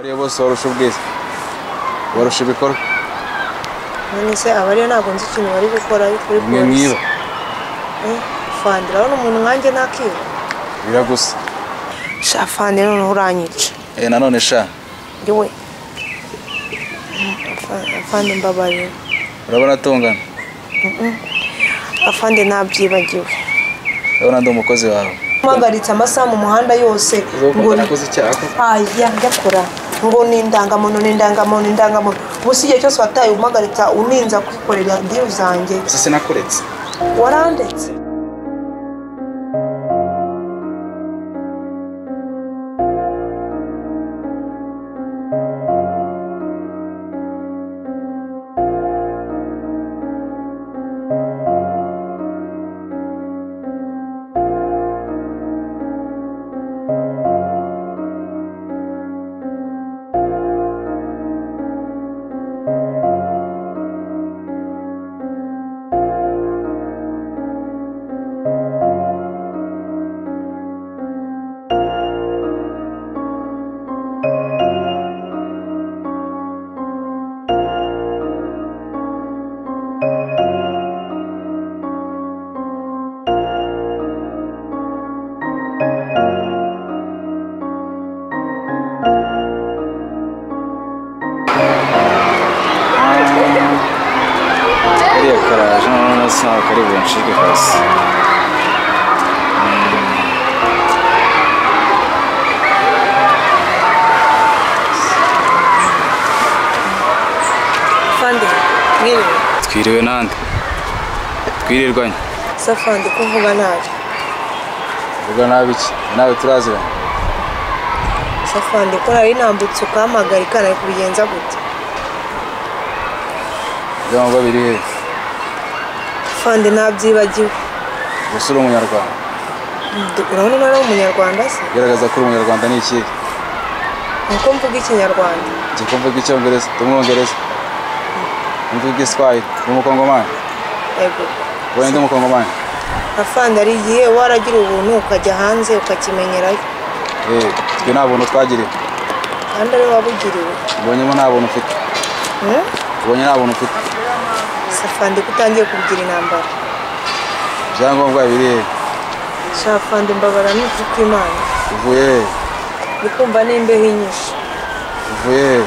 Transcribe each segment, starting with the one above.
Bariya bose barusha ubwiza, barusha ibikorwa. None se abariyo ntabwo nzi ikintu bari gukora kuri Mwe polisi. mwiba. Fandi, urabona umuntu nkanjye nakiba? Biragusa. Sha fandi, noneho uranyica. Nanone sha. Yewe. Afande mbabarira. Urabona tungana? Afande nabyibagiwe. Urabona ndi umukozi wawe. Mpagaritse amasaha mu muhanda yose ngo nakoze icyaha. Aya ndakora ngo ni indangamuntu, ni indangamuntu, indangamuntu. Ubu igihe cyose wataye umagaritsa uninza kwikorera deal zanjye. Ese sinakuretse? Warandetse. Karaje noneho ntabwo kari buncike kabisa. Fandi, mwiriwe. Twiriwe nande? Twirirwanye. Se fandi, kuvuga nabi. Vuga nabi iki? Nawe turaziranye. Se fandi, ko nari nambutse ukampamagarika nari kubigenza gute? Ibyangombwa biri hehe? Fandi nabyibagiwe. Gusa uri umunyarwanda. Urabona nari umunyarwanda se? Gerageza ko uri umunyarwanda ni ikihe? Nuko mvuga ikinyarwanda. Njye ko mvuga icyongereza, ndi umwongereza. Mvuga igiswahili, ndi umukongomani. Yego. Ubonye ndi umukongomani? Afande hari igihe waragira ubuntu ukajya hanze ukakimenyerayo. Twe nta buntu twagiriwe. Kandi ari wabugiriwe. Ubonyemo nta buntu ufite. Ubonye nta buntu ufite. Safandi ko utangiye kubigira intambara. Ibyangombwa biri hehe? Safandi mbabara n'ukuri kw'Imana. Uvuye hehe? Ndi kumva n'imbeho inyishe. Uvuye hehe?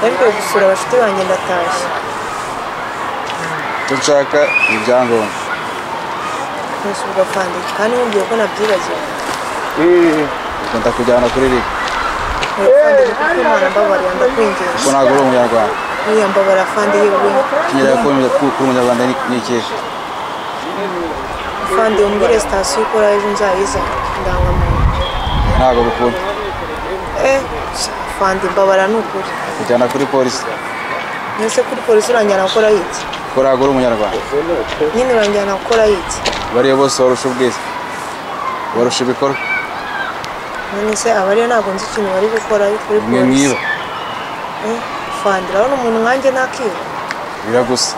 Nari mvuye gusura abashuti banjye ndatashye. Icyo nshaka ni ibyangombwa. Ntusubwa afande kandi nkubwiye ko nabyibagiwe. Ubwo ndakujyana kuri RIB. Afande ni ukuri kw'Imana mbabarira ndakwinginze. Kuko ntabwo uri umunyarwanda. Oya mbabara afande yewe. Kinyerera ko uri umunyarwanda ni ikihe? Afande umbwire sitasiyo ikora ejo nzayizana indangamuntu. Ntabwo bikunda. Afande mbabara ni ukuri. Kujyana kuri polisi. Ese kuri polisi uranjyana gukora iki? Ko ntabwo uri umunyarwanda. Nyine uranjyana gukora iki? Bariya bose barusha ubwiza, barusha ibikorwa. None se abariyo ntabwo nzi ikintu bari gukora kuri Mwe polisi. mwiba. Fandi, urabona umuntu nkanjye nakiba? Biragusa.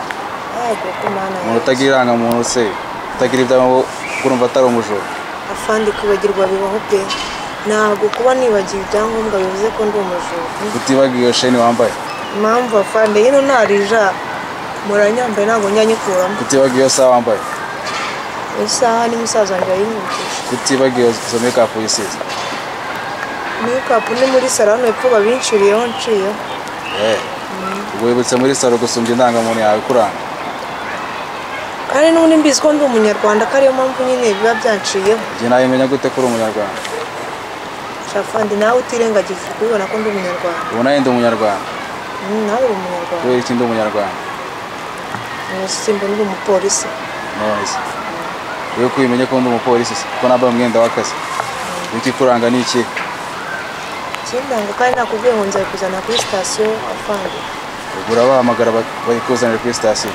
Yego ko mana. Umuntu utagira irangamuntu se, utagira ibyangombwa urumva atari umujura. Afande kwibagirwa bibaho pe. Ntabwo kuba nibagiwe ibyangombwa bivuze ko ndi umujura. Utibagiwe iyo sheni wambaye. Impamvu afande hino ntarija muranyambaye ntabwo njya nyikuramo. Kutibagiwe iyo saha wambaye. Isaha ni musaza wanjye yayinkubitije. Kutibagiwe izo make-up wisize. Make-up ni muri salo hano hepfo babinciriyeho nciyeho. Ubwo wibutse muri salo gusumbya indangamuntu yawe ikuranga. Kandi n'ubundi mbizi ko ndi umunyarwanda ko ariyo mpamvu nyine biba byanciyeho. Njye nabimenya gute ko uri umunyarwanda? Shafandi nawe utirengagije kubibona ko ndi umunyarwanda. Ubu nawe ndi umunyarwanda. Nawe uri umunyarwanda. Kubera iki ndi umunyarwanda? Simba ndi umupolisi. None se wewe ko ubimenye ko ndi umupolisi se? Ko nambaye umwenda w'akazi. Ikikuranga ni iki? Ikindanga kandi nakubwiye ngo nzabikuzana kuri sitasiyo afande. Ubwo urabahamagara bayikuzanire kuri sitasiyo.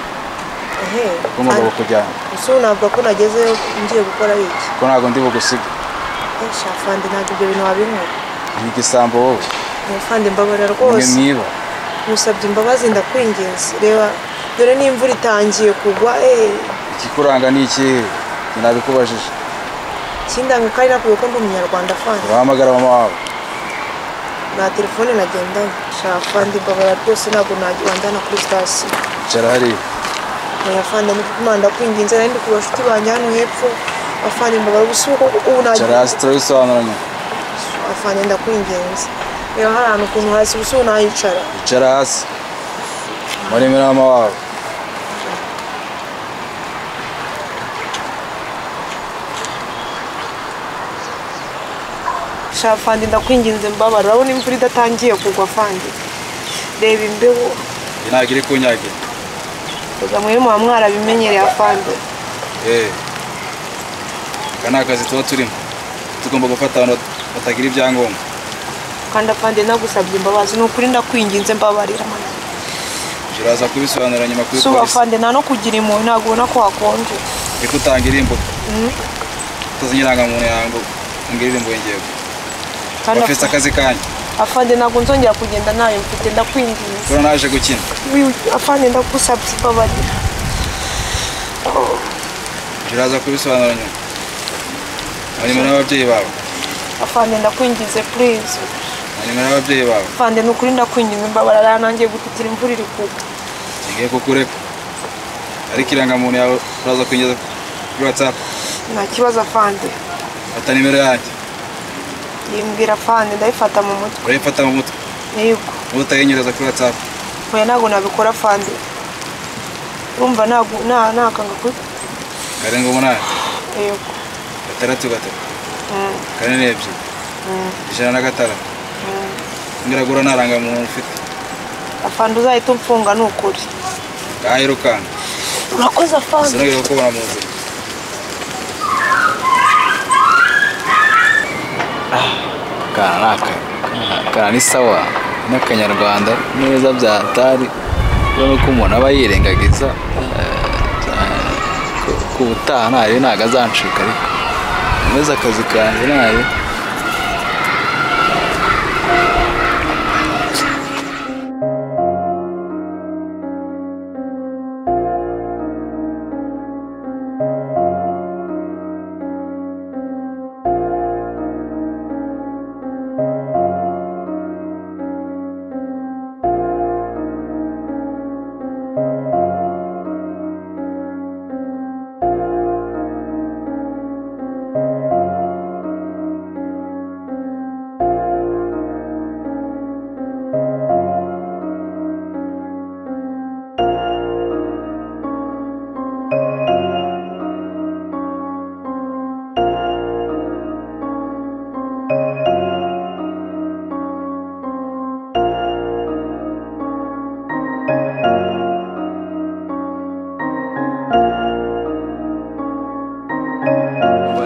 Ko mugabo kujyana. Gusa ubu navuga ko nagezeyo ngiye gukora iki? Ko ntabwo ndi bugusiga. Shafandi ntabwo ibyo bintu wabinkora. Ni igisambo wowe. Afande mbabarira rwose. Mwe mwiba. Musabye imbabazi ndakwinginze. Reba dore n'imvura itangiye kugwa. Ikikuranga ni iki? Nabikubajije. Ikindanga kandi nakubwiye ko ndi umunyarwanda afande. Urahamagara mama wawe. Nta telefone nagendanye. Shafandi mbabara rwose ntabwo wanjyana kuri sitasiyo. Icara hariya. Oya afande ni ndakwinginze nari ndi ku bashuti banjye hano hepfo. Afande mbabara ubu ubu nagiye. Icara hasi turabisobanura nyuma. Afande ndakwinginze. Reba hari ahantu ukuntu hasi ubu nahicara. Icara hasi. Muri mama wawe. Shafandi ndakwinginze mbabara urabona imvura idatangiye kugwa afande. Reba imbeho. Ntabwo iri kunyagira. Reka mwe muba mwarabimenyereye afande. Aka ni akazi tuba turimo. Tugomba gufata abantu batagira ibyangombwa. Kandi afande nagusabye imbabazi ni ukuri ndakwinginze mbabarira. Uraza kubisobanura nyuma kuri polisi. Afande nta no kugira impuhwe ntabwo ubona ko hakonje. Reka utange irimbo. Utazi indangamuntu yawe ngo ungirire impuhwe ngewe. Bafite akazi kanyu. Afande ntabwo nzongera kugenda nayo mfite ndakwinginze. Kora naje gukina. Afande ndagusabye mbabarira. Uraza kubisobanura nyuma. Hanyuma n'ababyeyi bawe. Afande ndakwinginze please. Hanyuma n'ababyeyi bawe. Afande ni ukuri ndakwinginze mbabarira nanjye gutitira imvura iri kugwa. Ngiye kukureka. Ariko irangamuntu yawe uraza kunyigeza kuri WhatsApp. Nta kibazo afande. Fata nimero yanjye. Yimbwira afande ndayifata mu mutwe. Urayifata mu mutwe? Yego. Utayinyereza kuri WhatsApp? Oya ntabwo nabikora afande. Urumva nakanga kuri 7 8. Yego. 6 3. 4 2. 106. Ngiragura ntarangamuntu ufite. Afande uzahita umfunga ni ukuri. Ngahirukanka. Urakoze afande. Sinongera kukubona mu nzira. Kana ni sawa n'akanyarwanda neza byatari ubona ko umuntu aba yirengagiza ku butaha ntayo ntago azancika ariko nkomeze akazi kanjye nayo.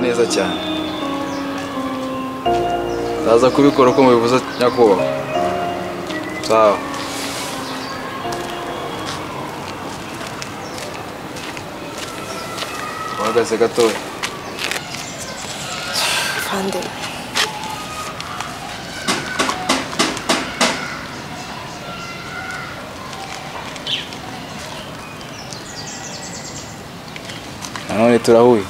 Neza cyane ndaza kubikora uko mubivuze nyakubahwa. Sawa. Uhagaze gatoya. Afande. Nanone turahuye.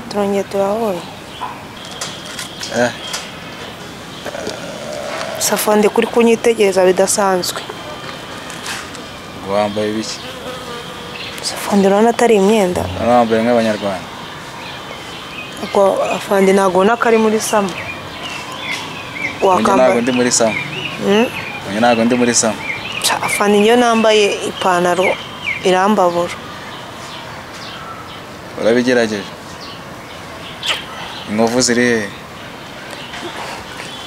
Turongeye turahuye. Afande kuri kunyitegereza bidasanzwe. Wambaye ibiki? Afande urabona atari imyenda. Wambaye nk'abanyarwanda. Ubwo afande ntabwo ubona ko ari muri sama. Wakamba. Ntabwo ndi muri sama. Ntabwo ndi muri sama. Afande niyo nambaye ipantaro irambabura. Urabigerageje. Inkovu ziri he?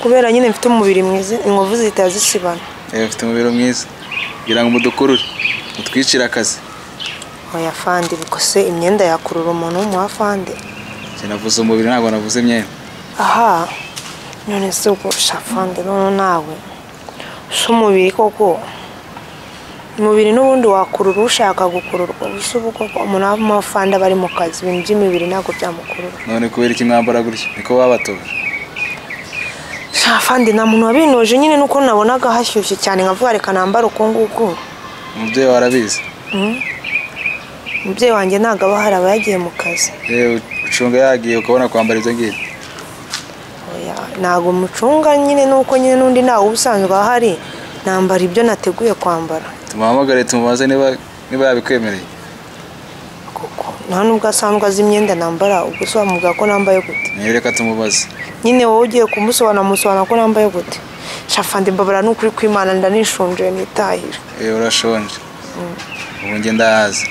Kubera nyine mfite umubiri mwiza inkovu zihita zisibana. Ufite umubiri mwiza. Kugira ngo mudukurure mutwicire akazi. Oya afande bikose imyenda yakurura umuntu w'umuafande. Sinavuze umubiri ntabwo navuze imyenda. Aha. None se ubwo afande none nawe. Si umubiri koko. Umubiri n'ubundi wakurura ushaka gukururwa. Ubu koko umuntu w'umuafande bari mu kazi ibintu by'imibiri ntabwo byamukurura. None kubera iki mwambara gutya? Niko babatoje. Afande nta muntu wabinoje nyine nuko nabonaga hashyushye cyane nkavuga reka nambara uko nguko. Umubyeyi warabizi? Umubyeyi wanjye ntabwo aba ahari aba yagiye mu kazi. Ucunga yagiye ukabona kwambara ibyo ngibyo. Oya Ntabwo mucunga nyine nuko nyine n'undi ntawe ubusanzwe ahari, nambara ibyo nateguye kwambara. Tumuhamagare tumubaze niba yabikwemereye. Koko nta nubwo asanzwe azi imyenda nambara, ubwo se wamubwira ko nambaye gute? Niyo reka tumubaze. Nyine wowe ugiye kumusobanura musobanura ko nambaye gute? Shafande mbabara n'ukuri kw'Imana ndanishonje nitahira. Urashonje. Ubu njye ndahaza.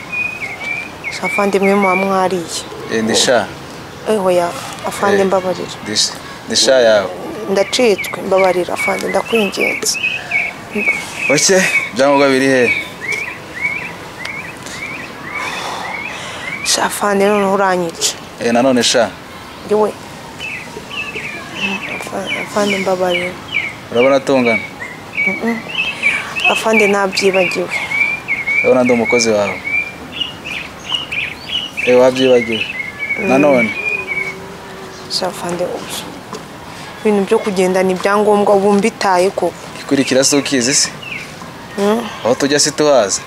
Shafande mwe muba mwariye. Ndisha. Oya afande mbabarira. Ndisha yawe. Ndacitswe mbabarira afande ndakwinginze. Oke, ibyangombwa biri he? Shafande noneho uranyica. Nanone sha. Yewe. Afande mbabarira. Urabona tungana? Afande nabyibagiwe. Urabona ndi umukozi wawe. Wabyibagiwe. Nanone. Shafande ibintu byo kugendana ibyangombwa ubu mbitaye koko. Ikurikira se ukizi se? Aho tujya si tuhazi.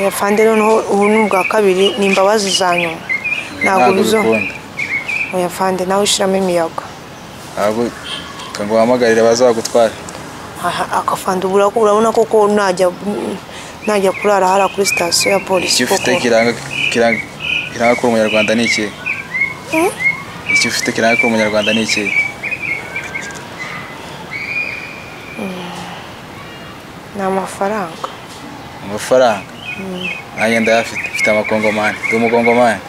Afande noneho ubu ni ubwa kabiri ni imbabazi za nyuma. Ntabwo bizo. Oya afande nawe ushiramo imiyaga. Ntabwo ngo wahamagarire bazagutwara. Akafande urabona koko najya kurara hara kuri sitasiyo ya polisi. Icyo ufite kiranga ko umunyarwanda ni iki? Icyo ufite kiranga ko umunyarwanda ni iki? Ni amafaranga. Amafaranga? Nanjye ndayafite, mfite amakongomani. Ndi umukongomani.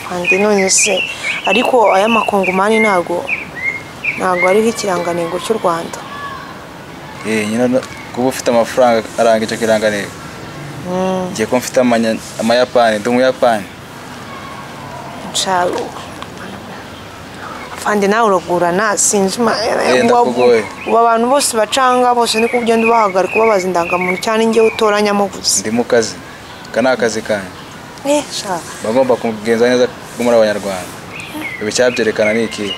Afande none se ariko aya makongomani ntago ariho ikirangantego cy'u Rwanda. Nyine kuba ufite amafaranga aranga icyo kirangantego. Ngiye ko mfite amayapani, ndi umuyapani. Afande nawe uragurana sinzi ubu abantu bose bacanga bose niko ugenda ubahagarika ubabaza indangamuntu cyane njye utoranyamo gusa. Ndi mu kazi. Aka ni akazi kanjye. Bagomba kugenza neza muri abanyarwanda. Ibi cyabyerekana ni iki?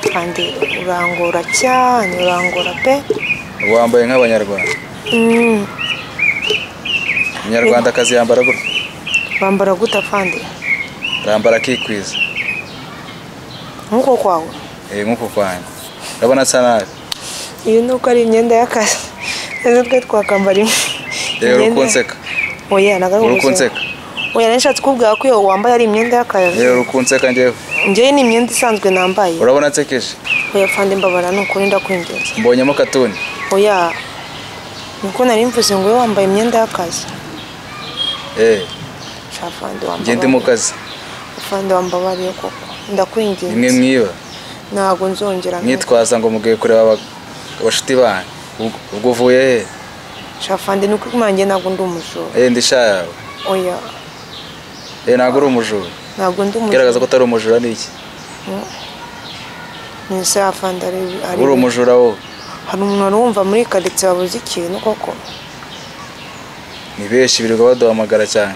Afande urangora cyane, urangora pe. Wambaye nk'abanyarwanda. Umunyarwandakazi yambara gute? Bambara gute afande? Arambara akikwiza. Nkuko kwawe? Nkuko kwanjye. Urabona asa nabi. Iyo nuko ari imyenda y'akazi. Rero twe twakambara imwe. Uri kunseka. Oya nagaruka. Uri kunseka. Oya nashatse kubwira ko iyo wambaye ari imyenda y'akazi. Uri kunseka njyewe. Njyewe ni imyenda isanzwe nambaye. Urabona nsekeje? Oya afande mbabara nukuri ndakwinginze. Mbonyemo katuni. Oya. Niko nari mvuze ngo wambaye imyenda y'akazi. Afande wambaye. Njye ndi mu kazi. Afande wambabariye koko. Ndakwinginze. Nimwe mwiba. Ntago nzongera. Mwitwaza ngo mugiye kureba abashuti banyu. Ubwo uvuye he? Afande nuko kumanjye ntago ndi umujura. Ndisha yawe. Oya. Ntago uri umujura. Ntago ndi umujura. Geragaza ko utari umujura ni iki? Nise afande ari uri umujura wowe. Hari umuntu wumva muri karitsiye wabuze ikintu koko. Ni benshi birirwa baduhamagara cyane.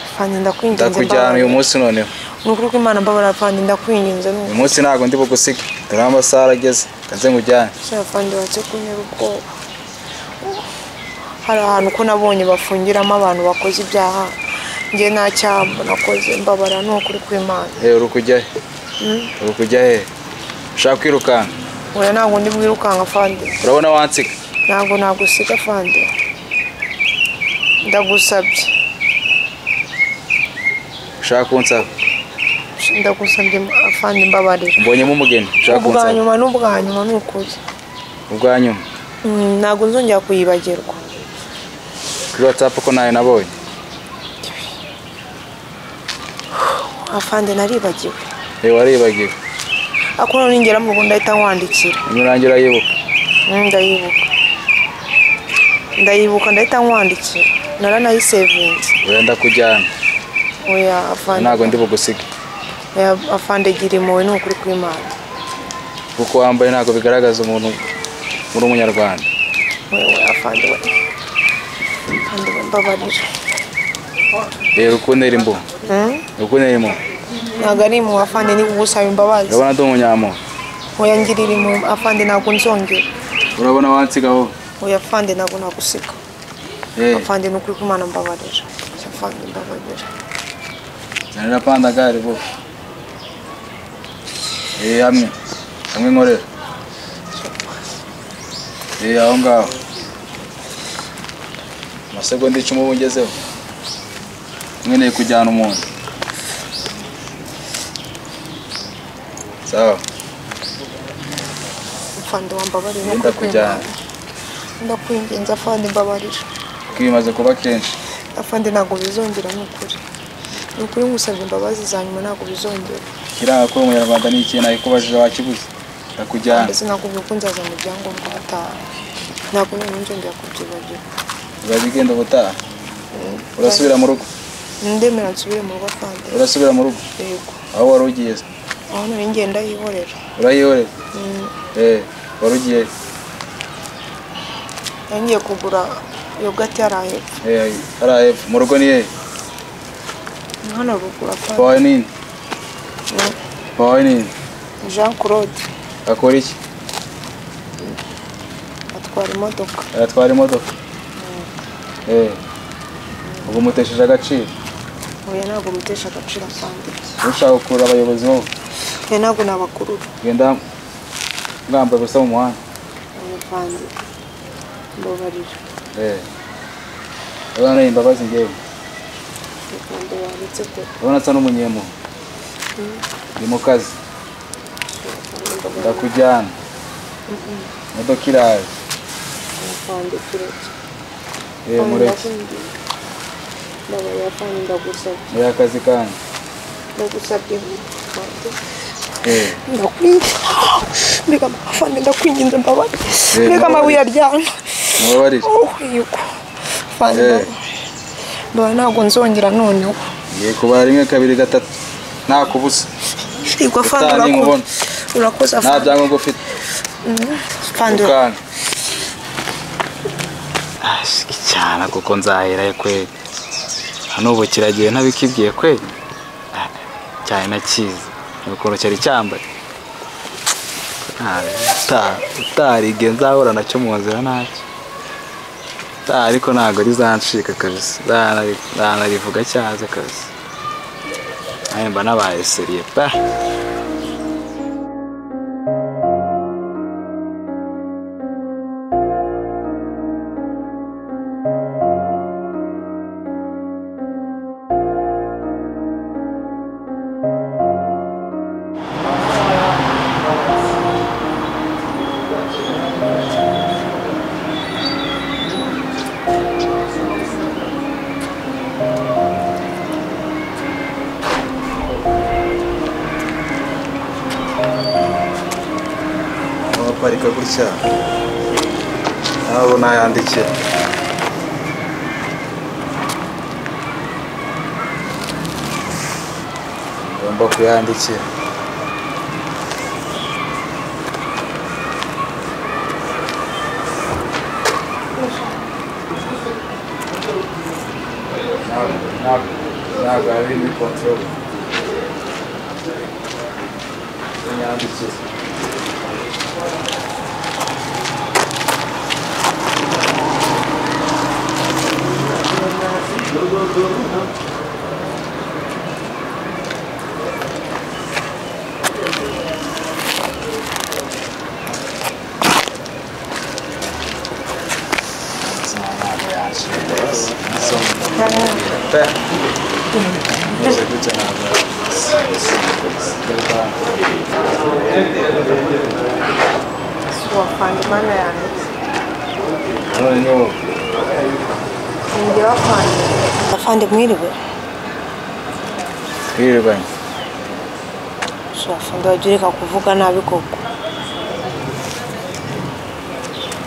Afande ndakwinginze. Ndakujyana uyu munsi noneho. Nukuri ko Imana mbabara afande ndakwinginze. Uyu munsi ntago ndi bugusige. Dore amasaha arageze. Kanze ngujyane. Afande watse kuntera ubwoba. Hari ahantu ko nabonye bafungiramo abantu bakoze ibyaha. Njye nta cyaha nakoze mbabara nukuri kw'Imana. Uri kujya he? Uri kujya he? Ushaka kwirukanka? Oya ntabwo ndi bwirukanka afande. Urabona wansiga? Ntabwo nagusiga afande. Ndagusabye. Ushaka kunsaba? Ndagusabye afande mbabarira. Mbonyemo umugeni. Ushaka kunsaba? Ubwa nyuma n'ubwa nyuma ni ukuri. Ubwa nyuma? Ntabwo nzongera kuyibagirwa. Kuri WhatsApp ko nayo nabonye. Afande naribagiwe. Waribagiwe. Akora ningera mu Rwanda ahita nkwandikira. Nurangira yibuka. Ndayibuka. Ndayibuka ndahita nkwandikira. Naranayisevinze. Oya ndakujyana. Oya afande. Ntabwo ndi bugusige. Oya afande gira impuhwe ni ukuri kw'Imana. Kuko wambaye ntabwo bigaragaza umuntu muri umunyarwanda. Oya afande we. Afande we mbabarira. Rero ukuntera impuhwe. Ukuntera impuhwe. Ntabwo ari impuhwe afande ni kugusaba imbabazi. Urabona ndi umunyampuhwe. Oya ngirira impuhwe afande ntabwo nzongera. Urabona wansigaho? Oya afande ntabwo nagusiga. Afande ni ukuri kw'Imana mbabarira. Afande mbabarira. Zanira panda gare bo. Hamwe hamwe nkorera. Aho ngaho. Amasegonda 10 ubu ngezeho. Nkeneye kujyana umuntu. Sawa. Afande wambabarira. Ndakujyana. Ndakwinginze afande mbabarira. Kwimaze kuba kenshi. Afande ntabwo bizongera n'ukuri. Nukuri ngusabye imbabazi za nyuma ntabwo bizongera. Kiranga ko umunyarwanda ni ikintu ayikubajije wakibuze. Ndakujyana. Ndetse nakubwiye ko nzaza mu byangombwa ubutaha. Ntabwo none nzongera kubyibagirwa. Uzajya ugenda ubutaha? Urasubira mu rugo? Ndemera nsubire mu rugo afande. Urasubira mu rugo? Yego. Aho wari ugiye? Aho nari ngenda yihorera. Urayihorera? Wari ugiye? Ngiye kugura yogati yari hepfo. Hariya hepfo. Mu rugo ni hehe? Hano ruguru afande. Pawe nini? Pawe nini? Jean Claude. Akora iki? Atwara imodoka. Atwara imodoka? Ubu mutesheje agaciro? Oya ntabwo mutesha agaciro afande. Ushaka gukurura abayobozi wowe? Oya ntabwo nabakurura. Genda mwambaye ubusa mu muhanda. Oya afande mbabarira. Urabona imbabazi ngewe. Afande waretse ko. Urabona asa n'umunyempuhwe. Ndi mu kazi. Ndakujyana. Imodoka iraje. Afande tureke. Mureke. Mbabarira afande ndagusabye. Ni akazi kanjye. Ndagusabye afande. Ndakwinginze. Mbega afande ndakwinginze mbabarira. Mbega amabuye aryana. Mubabarire. Yego. Afande. Mbabarira ntabwo nzongera noneho. Ngiye kubara 1 2 3. Ntakubusa. Yego afande urakoze afande. Nta byangombwa ufite. Afande. Cyane kuko nzahera kweli. Hano ubu kiragiye ntabikibwiye kweli. Cyane nakize. Ukuntu cyari cyambaye. Utarige nzahura nacyo mu nzira ntacyo. Ariko ntabwo rizancika kabisa. Ndanarivuga cyaza kabisa. Naye mba nabaye seriye pa. Parika gutya ntabwo nayandikira. Ngomba kuyandikira. Ntabwo ari muri control. Yandikira. Afande mwiriwe. Twirirwanye. Afande wajya ureka kuvuga nabi koko.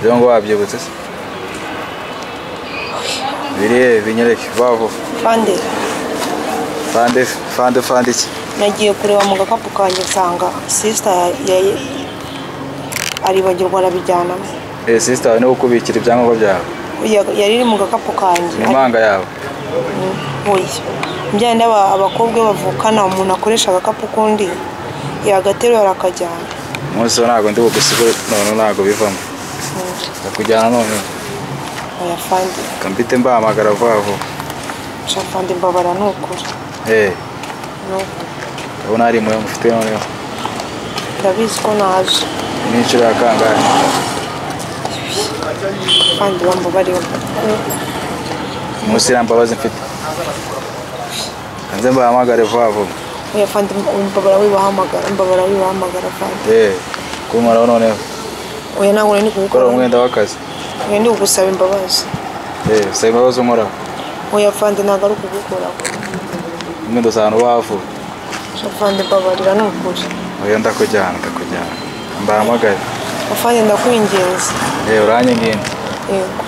Rero ngo wabyibutse se? Biriye binyereke baho. Fande. Fande fande fande iki? Nagiye kureba mu gakapu kanjye nsanga sister aribagirwa arabijyana. Sister wawe niwe ukubikira ibyangombwa byawe? Yari iri mu gakapu kanjye. Ni impanga yawe? Oya. Njyana abakobwa bavukana umuntu akoresha agakapu kundi yagaterura arakajyana. Umunsi ntabwo ndi bugusiga none ntabwo bivamo. Ndakujyana none. Oya fande. Kambite mbahamagara vuba vuba. Sha fande mbabara nukuri. Ndabona hari impuhwe mufite noneho. Ndabizi ko naje. Ni inshuro ya kangahe? Kandi wambabariye. Munsi mbabazi mfite. Nze mbahamagare vuba vuba. Oya fandi mbabara wibahamagara, mbabara wibahamagara fandi. Kumara noneho. Oya ntabwo nari kugukora umwenda w'akazi. Oya ndi kugusaba imbabazi. Saba imbabazi unkoraho. Oya fandi ntabwo ari ukugukoraho. Umwenda usa ahantu wavuye. Fandi mbabarira ni ukuri. Oya ndakujyana. Mbahamagare. Fandi ndakwinginze. Uranyinginze. Yego.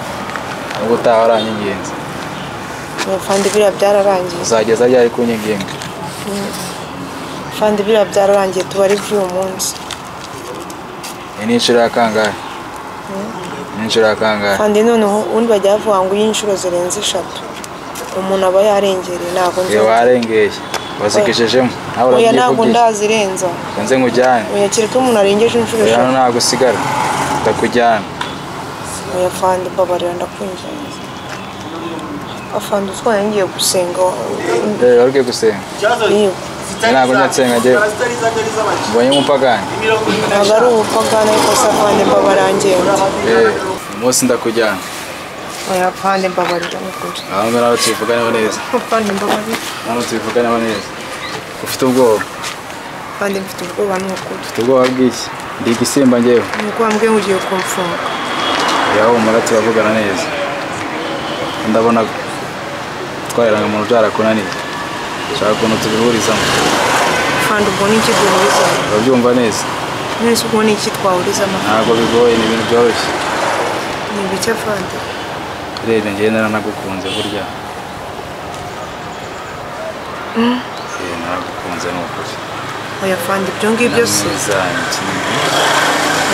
Nubwo utaha uranyinginze. Oya fandi biriya byararangiye. Uzageza ryari kunyinginga? Fandi biriya byararangiye tubari by'uyu munsi. Ni inshuro ya kangahe? Ni inshuro ya kangahe? Fandi noneho ubundi bajya bavuga ngo iyo inshuro zirenze 3 umuntu aba yarengereye ntabwo nzi. Warengeye. Wazigejejemo. Oya ntabwo ndazirenza. Nze nkujyane. Oya kereka umuntu arengeje inshuro 3. Oya ntabwo usigara. Ndakujyana. Oya fandi mbabarira ndakwinginze. Afandi utwaye ngiye gusenga. Wari ugiye gusenga? Yego. Ntabwo njya nsenga njyewe. Mbonye umupagani. Ntabwo ari ubupagani ariko se afande mbabarira. Umunsi ndakujyana. Oya afande mbabarira ni ukuri. Aho ngaho tubivuganeho neza. Afande mbabarira. Hano tubivuganeho neza. Ufite ubwoba? Afande mfite ubwoba ni ukuri. Ufite ubwoba bw'iki? Ndi igisimba njyewe. Ni uko wambwiye ngo ugiye kumfunga. Oya humura turavugana neza. Ndabona twaheraga mu byarakunaniye. Shaka ukuntu tubihurizamo. Fandi ubwo ni iki duhurizamo? Urabyumva neza? Nese ubwo ni iki twahurizamo? Ntabwo bigoye, ni ibintu byoroshye. Ni ibiki afande? Urebye njyewe naranagukunze burya. Naragukunze ni ukuri. Oya fandi ibyo ngibyo se?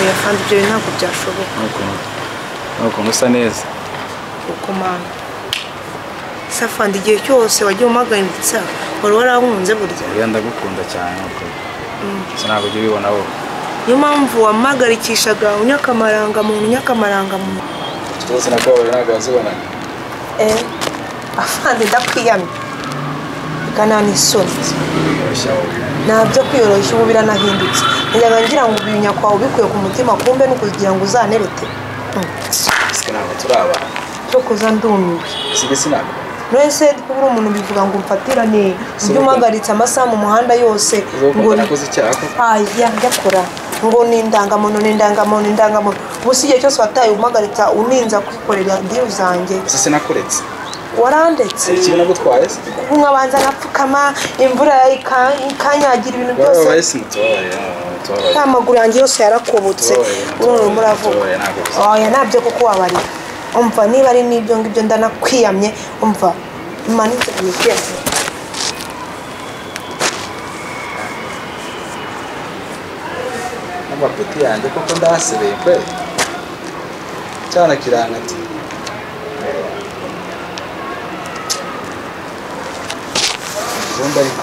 Oya fandi ibyo ntabwo byashoboka. Nukuntu usa neza. Uko mana. Safandi igihe cyose wagiye umagaritsa wari warahunze burya. Oya ndagukunda cyane ukuri. Ntabwo ujya ubibona wowe. Niyo mpamvu wamagarikishaga unyakamaranga muntu. Twese nakubabarira ntabwo wazibonaga. Afande ndakwiyamye. Kana n'isoni. Ntabyo kwiyoroshya ubu biranahindutse. Najyaga ngira ngo ubinya kwawe ubikuye ku mutima kumbe no kugira ngo uzanerete. Sike ntabwo turi abana. Cyo kuza ndumiwe. Sike sinako. None kubura umuntu bivuga ngo mfatirane ujye umagaritse amasaha mu muhanda yose ngo nakoze icyaha koko. Aya ndakora ngo ni indangamuntu ni indangamuntu indangamuntu. Ubu igihe cyose wataye umagaritsa uninza kwikorera deal zanjye. Ese sinakuretse. Warandetse. Ikintu nagutwaye se? Nkabanza nkapfukama imvura ikanyagira ibintu byose. Wabaye simutubabarira. Amaguru yanjye yose yarakobotse. Urumva muravuga. Oya nabyo kuko wabarira. Umva niba ari n'ibyo ngibyo ndanakwiyamye umva imanitse imikiyamye. Amapeti yanjye koko ndasebeye kweli. Cyana kirangati. Ubundi ariko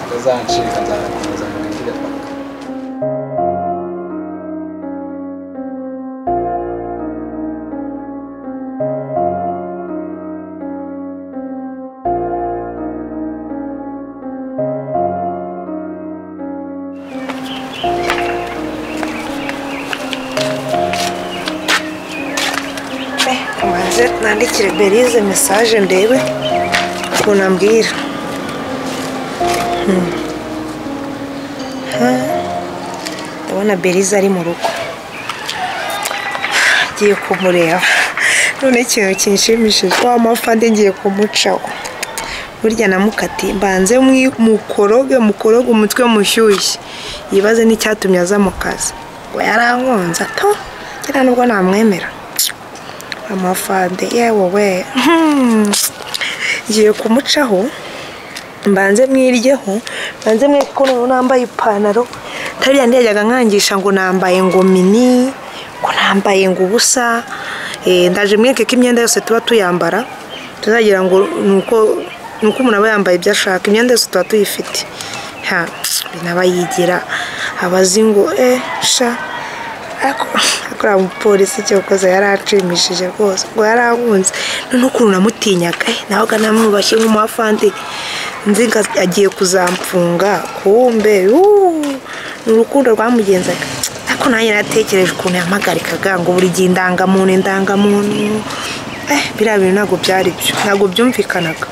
atazancika nzanakomeza mukire paka. Nandikire Berize message ndebe ukuntu ambwira. Ndabona Berize ari mu rugo. Ngiye kumureba. None ikintu kinshimishije wa mafande ngiye kumucaho. Burya namukati mbanze mukoroge mukoroge umutwe mushyushye. Yibaze n'icyatumye aza mu kazi. Ngo yarankunze ato kera nubwo namwemera. Amafande yewe we ngiye kumucaho mbanze mwiryeho mbanze mwereke ko noneho nambaye ipantaro tariya ndiyajyaga nkangisha ngo nambaye ngo mini ngo nambaye ngo ubusa ndaje mwereke ko imyenda yose tuba tuyambara tuzagira ngo nuko umuntu aba yambaye ibyo ashaka imyenda yose tuba tuyifite ha binabayigira abazi ngo sha akora umupolisi cyokoza yaracimishije rwose ngo yarankunze none ukuntu namutinyaga nabaga namwubashye nk'umuafande nzi agiye kuzamfunga kumbe Ni urukundo rwamugenzaga. Ariko nanjye natekereje ukuntu yampagarikaga ngo buri gihe indangamuntu indangamuntu. Biriya bintu ntabwo byari byo, ntabwo byumvikanaga.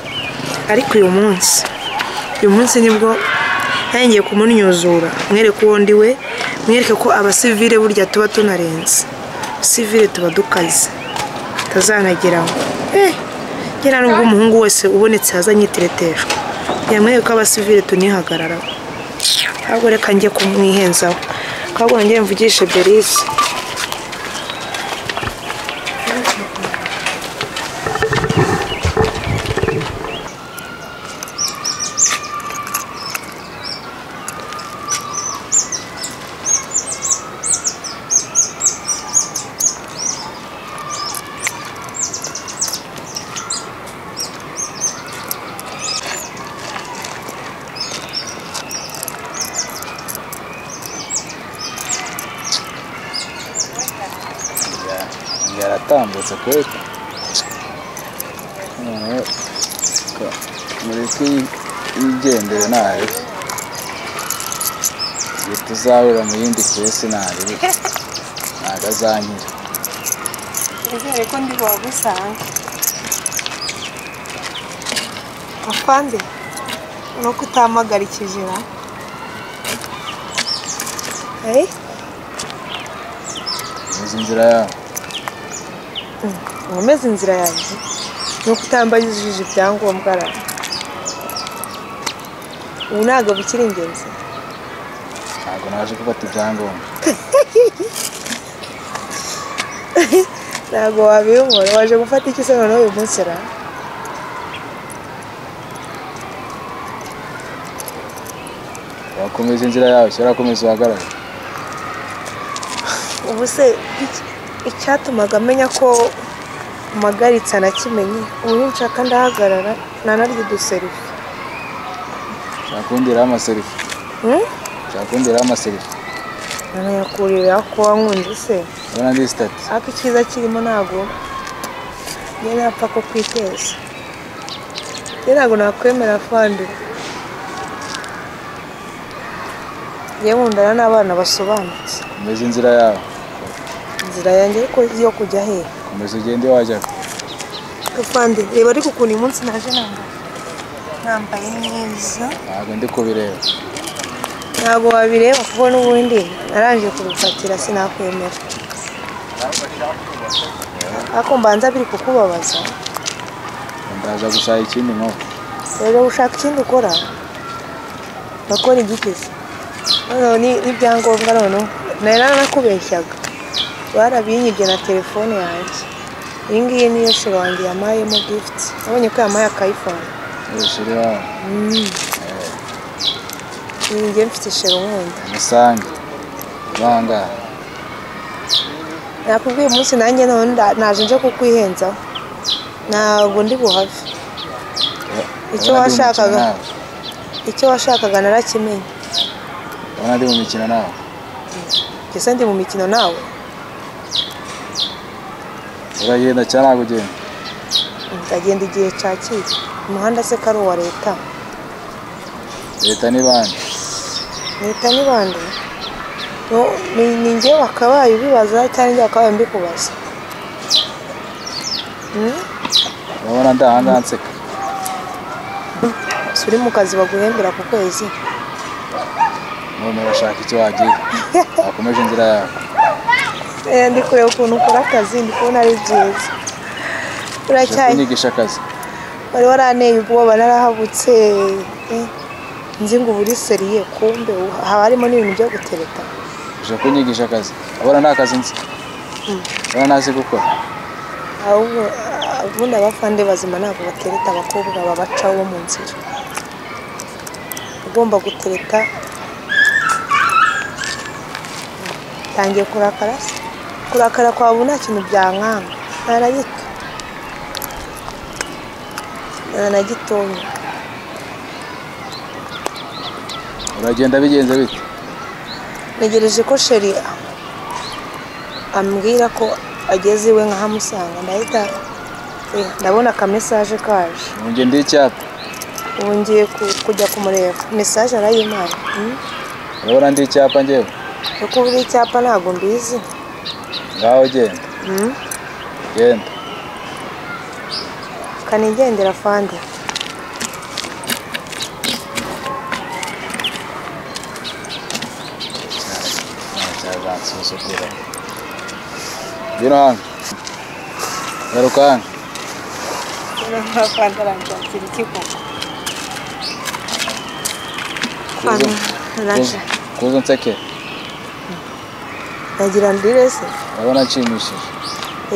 Ariko uyu munsi nibwo ngiye kumunyuzura, mwereke uwo ndi we, mwereke ko abasivile burya tuba tunarenze. Sivile tuba dukaze. Tazanageraho. Ngera nubwo umuhungu wese ubonetse azanyitereteshwa. Yamwereke ko abasivile tunihagararaho. Ahubwo reka njye kumwihenzaho. Ahubwo njye mvugishe Berize. Yaratambutse kweli. Mureke yigendere nabi. Tuzahura mu yindi kesi nabi. Ntabwo azankira. Nizere ko ndi buhagusanga. Afande, nuko utahamagarikije ra? Nzi inzira yawe. Nkomeze inzira yanjye nuko utambajije ibyangombwa ra. Ubu ntabwo bikiri ingenzi. Ntabwo naje gufata ibyangombwa. Ntabwo wabibona. Waje gufata iki se noneho uyu munsi ra? Wakomeza inzira yawe cyangwa urakomeza uhagarare? Ubu se icyatumaga amenya ko mpagaritse anakimenye, ubu nshaka ndahagarara nanarya uduserifi. Nshaka kundiraho amaserifi. Nshaka kundiraho amaserifi. Nanayakurira ko wankunze se. Urabona ndi sitati. Ariko icyiza kirimo ntabwo njye napfa ko kwiteza. Njye ntabwo nakwemera afande. Njye nkundana n'abana basobanutse. Komeza inzira yawe. Inzira yanjye ariko yo kujya he? Komeza ugende wajya. Afande, reba ariko ukuntu uyu munsi naje nambaye. Nambaye neza. Ntabwo ndi kubireba. Ntabwo wabireba kuko n'ubundi narangije kubifatira sinakwemera. Ariko mbanza biri kukubabaza. Ndaza gushaka ikindi nkora. Rero ushaka ikindi ukora? Bakora igikize. Noneho n'ibyangombwa noneho nari narakubeshyaga. Barabinyibye na telefone yanjye. Iyi ngiyi niyo shero wanjye yampayemo gift. Nabonye ko yampaye aka iPhone. Shero wawe? Njye mfite shero nkunda. Musange. Bangahe? Nakubwiye umunsi nanjye none naje nje kukwihenzaho. Ntabwo ndi buhave. Icyo washakaga narakimenye. Ndabona ndi mu mikino nawe. Ese ndi mu mikino nawe? Uragenda cyangwa ntabwo ugenda? Ndagenda igihe cyakiye. Umuhanda se ko ari uwa leta? Leta ni bande? Leta ni bande? Ni njye wakabaye ubibaza cyangwa njye wakabaye mbikubaza? Urabona ndi aha ngaha nseka. Si uri mu kazi baguhembera ku kwezi? None urashaka icyo wagiye? Wakomeje inzira yawe. Ndi kureba ukuntu ukora akazi, ndi kubona ari byiza. Uracyaye. Kunyigisha akazi. Wari waranteye ubwoba narahabutse. Nzi ngo uba uri seriye kumbe haba harimo n'ibintu byo gutereta. Uje kunyigisha akazi. Abona nta kazi nzi. Abona ntazi gukora. Ahubwo ubundi abafande bazima ntabwo batereta abakobwa babacaho mu nzira. Ugomba gutereta. Tangiye kurakara se? Kurakara kwawe nta kintu byankanga. Nta na gito. Nta na gitonya. Uragenda bigenze bite? Ntegereje ko sheri ambwira ko ageze iwe nkahamusanga, ndahita ndabona aka message kaje. Ubu ngiye ndi icyapa. Ubu ngiye kujya kumureba. Message arayimpaye. Urabona ndi icyapa njyewe? Uko uri icyapa ntabwo mbizi. Ngaho genda. Genda. Kanigendera fande. Cyazansuzugura. Ngwino hano. Garuka hano. Fande aranshakira iki koko? Kuza nseke. Nagira ndire se. Urabona nshimishije.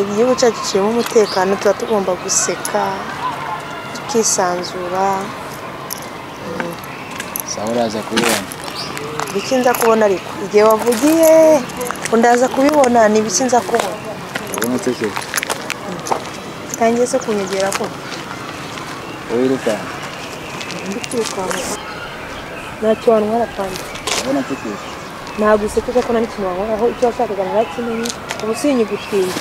Igihugu cyacu kirimo umutekano, tuba tugomba guseka tukisanzura. Sawa, uraza kubibona. Ibiki nza kubona ariko igihe wavugiye undaza kubibona, ni ibiki nza kubona? Urabona nseke. Tangiye se kunyegera ko wirukanka. Ndi kwirukanka. Ntacyo wantwara pande. Urabona nseke. Ntabwo useka kuko nta n'ikintu wankoraho, icyo washakaga narakimenye, ubu sinyigutinya.